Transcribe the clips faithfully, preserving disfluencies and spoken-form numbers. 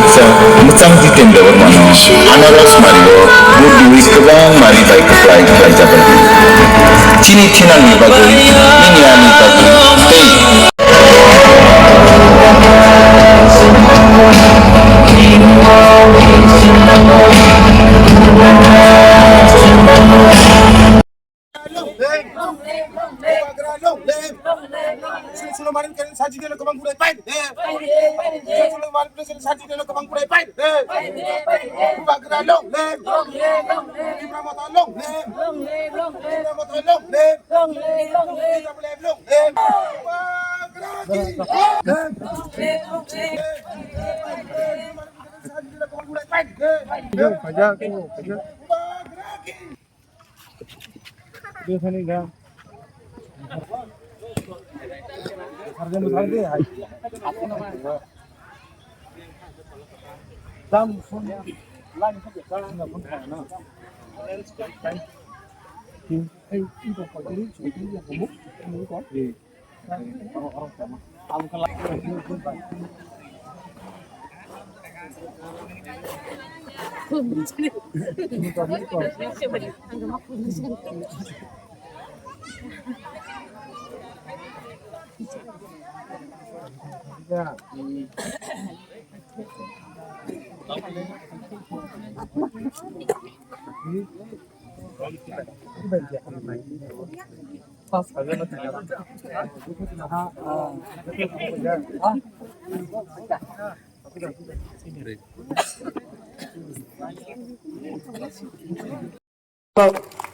Mwchang Jiten Debbarmano Anaros Mario Budui kwbang mari bai kwplai khlai jabai. Chini thinangni bagwi, nini ani bagwi tei Long live! Bubagra long live! Sri Sri Marin Karen Sajidelo Kabang Burai Pain! Sri Sri Marin Karen Sajidelo Kabang Burai Pain! Bubagra long live! Tipra Motha long live! Tipra Motha long live! Long live, long live. Long live, long live. Long live, long live. Bubagra ki! Long live, long live. Sajidelo Kabang Burai Pain! Bubagra ki!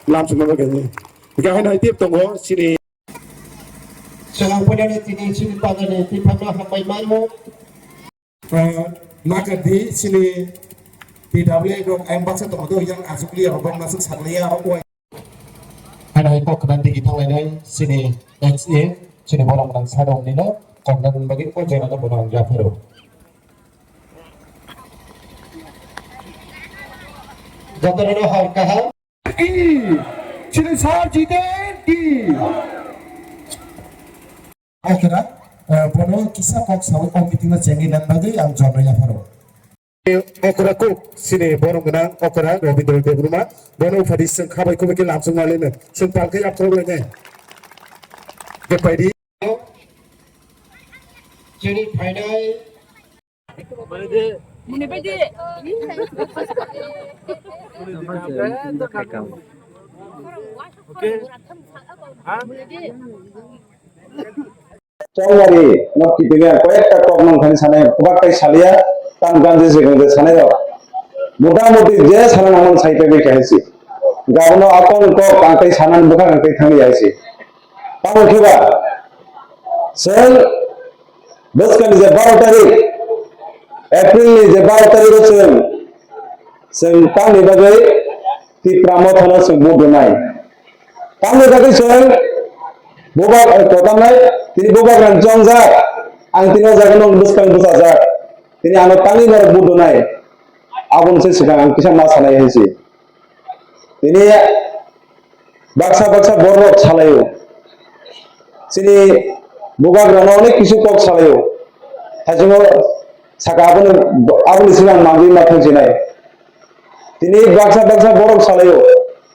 Lam sumama gani. Gahai nai tip tongo sini. Selang punya ni tini sini pada ni tip hamla hambai maimo. Maka di sini P W A rok ayang baksa tongo do yang asukliya rok baksa sakliya rok wai. Ano hai kok kena digi thanglai nai sini H A sini borok nang sadong nino kok nang bagi ko jena no bono ang japharo. Jotono hor kaham. Ki! Shri Sir Jiten ki! Okra, eh, bono kisa kok sawi o meeting no chengwi nan bagwi ang jorno yapharo. Okra kuk sini borok gwnang okra Rabindra Debbarma bono uphadi seng khabai kubai khe lamsong nalino seng palkhe yapharo lene. Kepaidi. Chini phainai. Chongmari no kitinga koyekta kok nang thani sanai kubak tai salia tam ganji se ganji sanai rok. Motamuti je sana nangman sai paibai khe hai se. Gabono akon kok ang tai sanan bwkha ang tai thangwi hai se. Tamo khe ba chwng bwskangni je baro tarik, April ni je baro tarik o chwng, chwng tamni bagwi Tipra Motha no chwng vote rwnai. Tamni bagwi chwng bubak, eh, kotamnai, tini bubagrani chongjak, ang tini o jaga no bwskang bwchajak, tini ano tangwi norok vote rwnai, aboni se swkang ang kisa ma sanai hai se. Tini baksa baksa borok salaio. Chini bubagrano onek kisu kok salaio. Thaichungo saka aboni, aboni sigang manjui ma thangsinai. Tini baksa baksa borok salaio.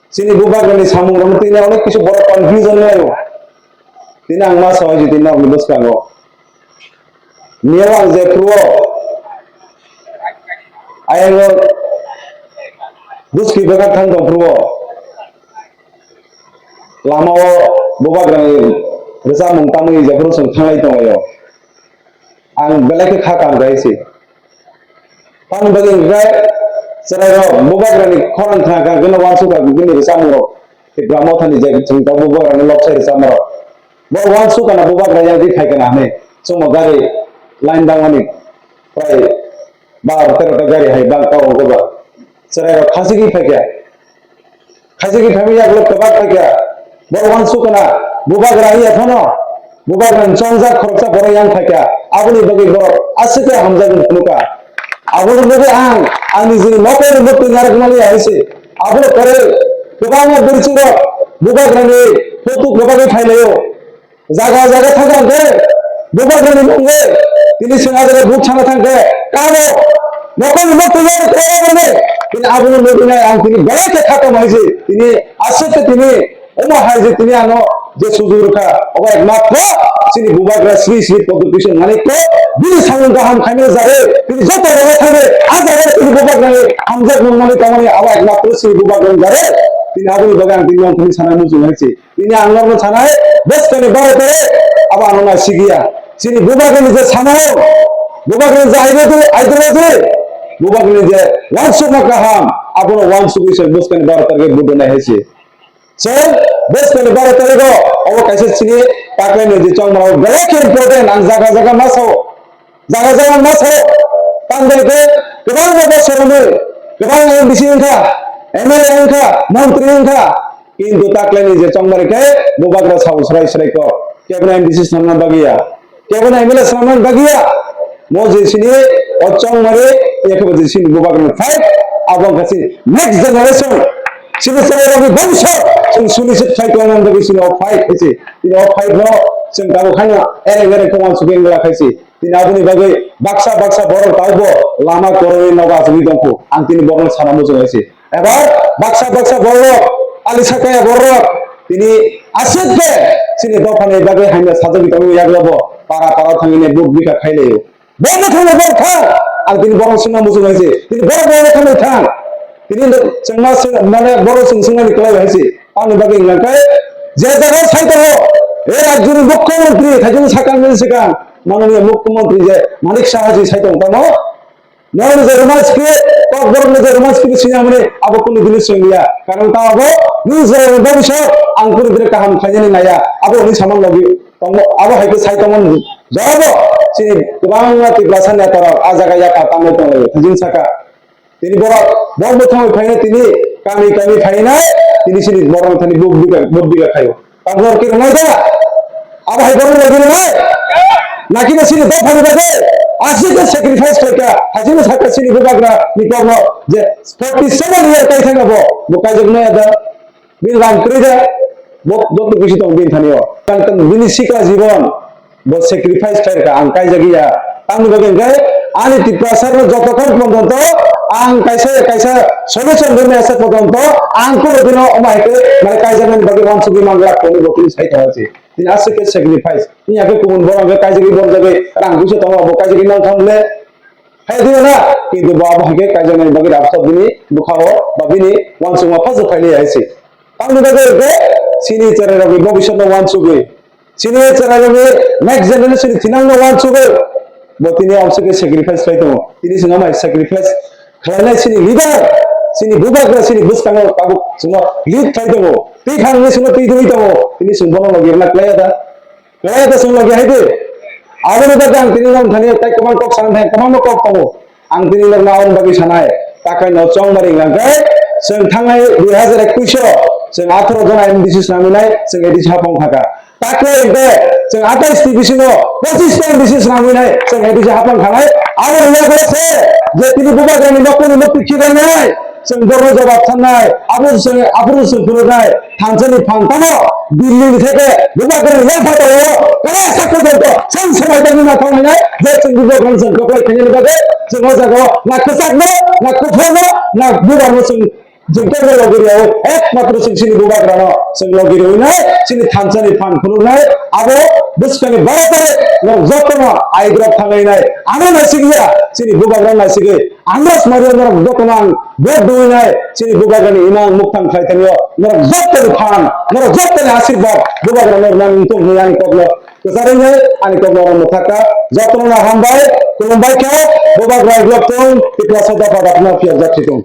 Chini bubagrani samungrokno tini onek kisu borok confusion laio. Tini ang ma sabai tini nokni bwskango. Miyawng je phuru o ayang o bwskhi bwkha thang tong phuru o lama o bubagrani rwchapmung tamwi je phuru chwng thanglai tong lai o. Ang belai khe kha kam khai se. Tamni bagwi hwnkhe chwrairok bubagrani khorang thangkha hwnkhe no uansukha bini rwchapmungrok. Tipra Mothani je chwng tabuk bubagrano lobsai rwchapmarok. Bo uansukha na bubagra yang twi phaikha na hwnwi chwngno gari line dangmani prai bar tero ta gari hai bang kha wngkha ba. Chwrairok khachigwi phaikha. Khaisa khe phaimani yagulo kwbak phaikha. Borok uansukha na, bubagra wngya phano, bubagrani chongjak khoroksa borok yang phaikha. Aboni bagwi borok aswk khe hamjakmung phunukha. Aboni bagwi ang, ang nijini nokhorni mwktwi narwkmani hai se. Abono kwrwi kwbangma bwrwichwng rok bubagrani photo kwbagwi phailaio. Jaga jaga thangkha hwnkhe bubagrani mungwi tini chwng ah jaga vote sana thangkhe kabo Nokol ni motwi yari kora bani. Tini aboni motwi nai ang tini belai khe khatam hai se. Tini aswk khe tini omo hai se tini ano je sujuk rwkha. Obo ekmatro chini bubagra Sri Sri Padma Bhushan Manik ko bini samung kaham khaina jare. Tini joto rega thangwi a jare tini bubagra ni hamjak nungmani tongmani abo ekmatro chini bubagra ni jare. Tini aboni bagwi ang tini nong tini sana muchung hai se. Tini ang norno sanai, bwskangni baro tarik, abo ano naisigya. Chini bubagrani je samung, bubagrani je ideology, ideology, bubagrani je wansukma kaham, abono wansugwi se bwskangni baro tarik budo nai hai se. Chwng bwskangni baro tarigo, obo kaisa chini taklaini je chongmano belai khe important, ang jaga jaga ma sao. Jaga jaga ma sao, tamni hwnkhe kwbangma bosorni kwbang M D C wngkha, M L A wngkha, montri wngkha, kintu taklaini je chongmari khe bubagra sao srai srai kok, kebono M D C swnamna bagwi ya, kebono M L A swnamna bagwi ya. Mo je sini o chongmari, yakhe bo je sini bubagrani fight, abo wngkha sini next generation, sini chwrairokni bhobishyot chwng sunishet khai tongna bagwi sini o fight hai se. Tini o fight no chwng tabuk haino ereng ereng khe wansugwi wngla khai se. Tini aboni bagwi baksa baksa borok taibo lama kwrwi nogo achugwi tongkhu. Ang tini borokno sana muchung hai se. Ebar baksa baksa borok ali sakaya borok tini aswk khe chini dophani bagwi hamya sajagwi tongo, yaglabo para para thangwi buk bikha khailaio. Bo mwthangno borok thang, ang tini borok swngna muchung hai se. Tini borok bo mwthangwi thang. Tini chwngma swng-, mane borok swng swngnani kwlai hai se. Ani bagwi hwnka khe je jaga sai tongo, e rajyoni mukhyamantri thaijwng sakang nini swkang mananiya mukhyamantri je Manik Saha ji sai tongo tamo. Norok je Roman script, Kokborok je Roman script sini amani abo kunu dini swngya. Karon ta abo ni je bobiswt ang kunu dini kaham khlainani naya. Abo ni samang logi tongo, abo hai khe sai tongo. Jabo chini kwbangma Tiprasa netarok a jaga yapha tangwi tonglaio. Thaijwng saka. Tini borok bo mwthangwi phaina tini kami kami phainai tini sini borok thani buk bika buk bika khaio. Tabuk khe rwnai da? Abo hai borok logi rwnai? Nakina sini dophani bagwi aswk khe sacrifice khlaikha, haisino sakha sini bubagra ni kokno je forty seven year kaithang abo bo kaijak maya da? Bini rang kwrwi da, bo, bo to bisi tong bini thani o. Tang tang bini sika jibon, bo sacrifice khlai kha, ang kaijagwi ya. Tamni bagwi hwnkhe ani Tiprasa rok joto khan porjonto ang kaisa ya kaisa solution rwmani asa porjonto ang kunu dino omo hai khe mane kaijaknani bagwi wansugwi manglak tongwi bo tini sai tongma se. Tini aswk khe sacrifice. Tini akhe kubun borok hwnkhe kaijagwi borjagwi rang buisa tongo, bo kaijagwi nang thang le. Hai di na, kintu bo abo hai khe kaijaknani bagwi rabsa bini bwkha-o ba bini wansukma phasuk phailai hai se. Tamni bagwi hwnkhe chini chwrairokni bobiswtno wansugwi, chini chwrairokni next generation ni thinangno wansugwi, bo tini amswk khe sacrifice khlai tongo. Tini chwng amai sacrifice khlainai chini leader, chini bubagra, chini bwskango tabuk chwngno lead khlai tongo. Twi thangni chwngno twi dwi tongo. Tini chwng bono logi rwna khlai ya da? Belai ta chwng logi hai de. Aboni bagwi ang tini nok thani tai kwbang kok sana thang, kwbangma kok tongo. Ang tini nok na aboni bagwi sanai. Takai no chong mari hwnkhe chwng thangnai dui hazar ekush o chwng atharo jona M D C swnamwi nai chwng A D C hapang thaka. Takai hwnkhe chwng atais T V C no pochis ta M D C swnamwi nai chwng A D C hapang thangnai. Aboni loge se je tini bubagrani nokni nok tikhi nai. Chwng borokno jawab sanai, abo chwng, aphuru chwng phunuknai, thansani phan tamo, Delhi ni theke, bubagrani yang phataro, kala sakha borok, chwng samai tangwi ma thanglainai, je chwng bubagrano chwng koklai khainani bagwi, chwng o jaga o na kwchakno, na kuphurno, na bubarno chwng, chwng tongwi logi rw-o, ekmatro chwng chini bubagrano chwng logi rwnai, chini thansani phan phunuknai, abo bwskangni baro tarik norok jotono aibrok thanglainai, ano naisikya, chini bubagrano naisigwi, Andras Mario norok jotono ang vote dwinai chini bubagrani imang mukthang khlai thangyo norok jottoni phan, norok jottoni asirwad bubagra norok nang wngthung hwnwi ani kokno kwcharwi nai ani kokno oro mwthakha. Jotono no hambai, khulumbai khe bubagra iglok thung, Tiprasa dopha dapna phiyok jak thwi thung.